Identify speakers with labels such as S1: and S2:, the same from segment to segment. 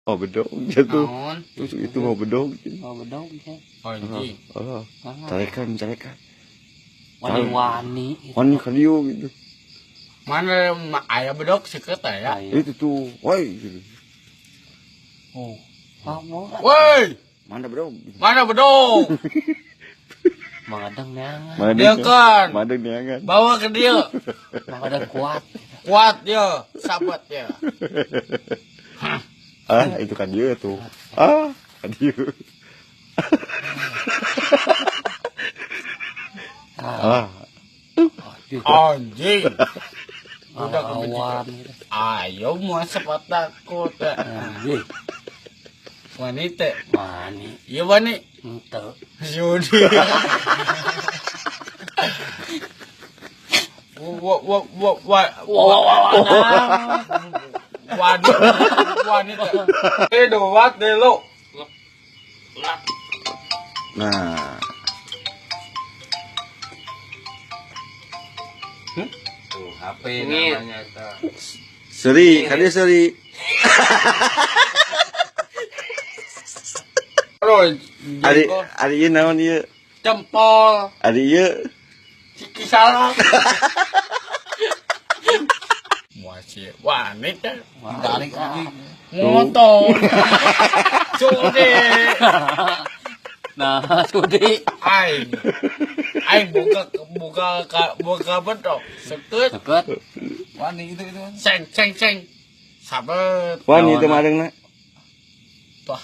S1: Oh bedog jatuh.
S2: Naon?
S1: Terus itu mau bedog.
S3: Oh bedog ya.
S2: Anjing.
S1: Oh, carekan, carekan.
S3: Wani-wani.
S1: Wani ka dieu gitu.
S2: Mana aya bedog seukeut aya.
S1: Itu tuh, woi gitu.
S2: Oh.
S3: Woi.
S1: Mana bedog?
S2: Mana bedog?
S3: Mangadang neangan.
S2: Dia kan.
S1: Mangadang neangan.
S2: Bawa ke dia.
S3: Mangadang kuat.
S2: Kuat dia, sahabat dia.
S1: Ah, itu kan dia tuh. Ah, kan dia. Ah.
S2: Anjing. Udah kebencian. Ayo mau sepat takut.
S3: Anjing.
S2: Wanita.
S3: Wani.
S2: Iya wani.
S3: Ente.
S2: Yudi. Wa wa wa wa
S3: wa wa
S2: wanita wanita. Dua delo.
S1: Nah.
S4: Tuh, HP namanya itu.
S1: Seri, kali seri. Ari ari ieu naon ieu?
S2: Jempol.
S1: Ari ieu
S2: ciki salah. Masih wanita.
S3: Tarik lagi.
S2: Motor. Sudi.
S3: Nah, sudi.
S2: Aing. Aing buka bentok. Seket.
S3: Seket.
S4: Wani itu itu.
S2: Seng seng seng. Sabet.
S1: Wani itu madengna.
S2: Tuh.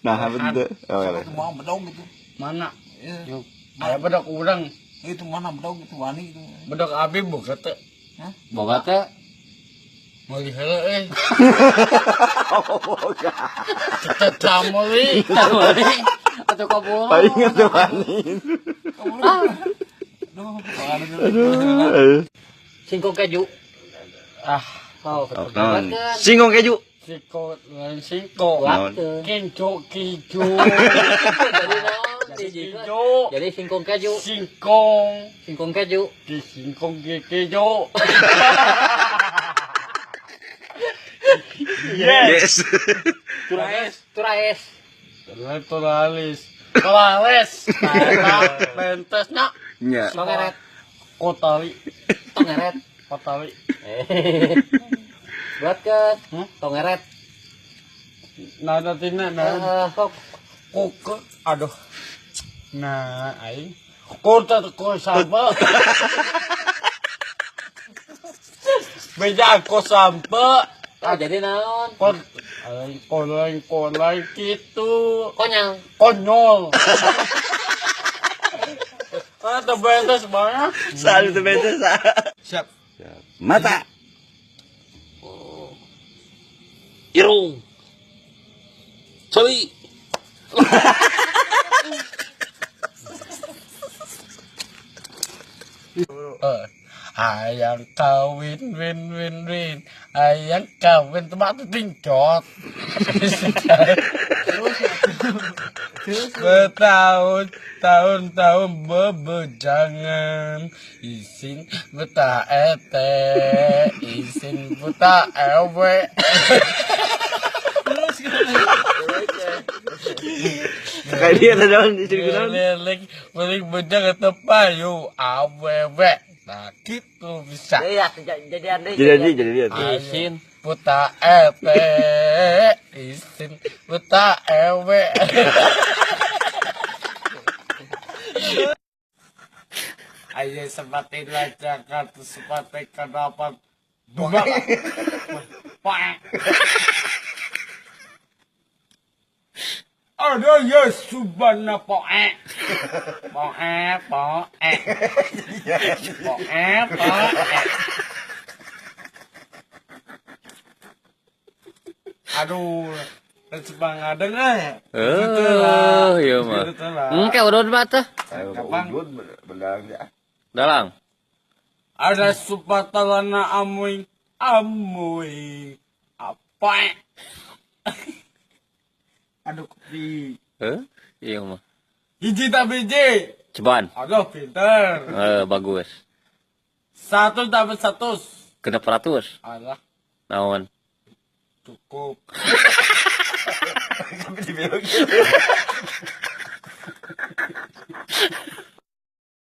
S1: Nah, betul. Oh,
S4: itu mau bedog itu.
S2: Mana?
S4: Iya.
S2: Aya bedog urang.
S4: Itu mana bedog itu wani itu.
S2: Bedog abi boga teh.
S4: Hah?
S3: Boga teh.
S2: Meuli heula euy.
S1: Boga.
S2: Tetep meuli.
S3: Meuli. Atuh kabur.
S1: Paling atuh wani.
S4: Aduh.
S3: Singkong keju.
S2: Ah,
S3: oh,
S1: singkong keju.
S2: Singkong lain singkong. Kinco keju.
S3: Jadi singkong keju.
S2: Singkong.
S3: Singkong keju.
S2: Di singkong keju.
S1: Yes.
S3: Turaes, turaes.
S2: Turalis. Turalis. Pentesna.
S1: Nya.
S3: Tongeret.
S2: Kotali.
S3: Tongeret.
S2: Kotali.
S3: Buat ke tongeret.
S2: Nah, nanti nah.
S3: Kok
S2: kok aduh. Nah, aing kota ko sampe. Beda ko sampe.
S3: Oh, jadi naon?
S2: Kon aing kolai gitu.
S3: Konyol.
S2: Konyol. Ah, tebetes banget.
S1: Salu tebetes.
S2: Siap.
S1: Mata.
S3: Oh. Irung. Celi.
S2: Ayang kawin win win win, ayang kawin tempat tingcot. Bertahun tahun tahun bebejangan, isin buta ete, isin buta ewe.
S1: Sekali dia dalam istri kunaon.
S2: Lelik balik bejang atau payu awewe. Nah gitu bisa.
S3: Iya, jadi ande.
S1: Jadi.
S3: Isin
S2: buta ete, isin buta ewe. Ayo seperti lacakan seperti kenapa dua. Pak. Ada ya subana poe. Poe poe. Poe poe. Aduh, semangat dengar.
S3: Oh, iya mah. Engke urut mah teh.
S1: Kapan belang ya.
S3: Dalang.
S2: Ada supatalana amuy amuy. Apa? Aduh kopi.
S3: Heh? Iya mah.
S2: Hiji tak biji.
S3: Ceban.
S2: Aduh pinter.
S3: Bagus.
S2: 1 tambah 1.
S3: 600.
S2: Alah.
S3: Naon?
S2: Cukup.
S1: Tapi dibilang gitu.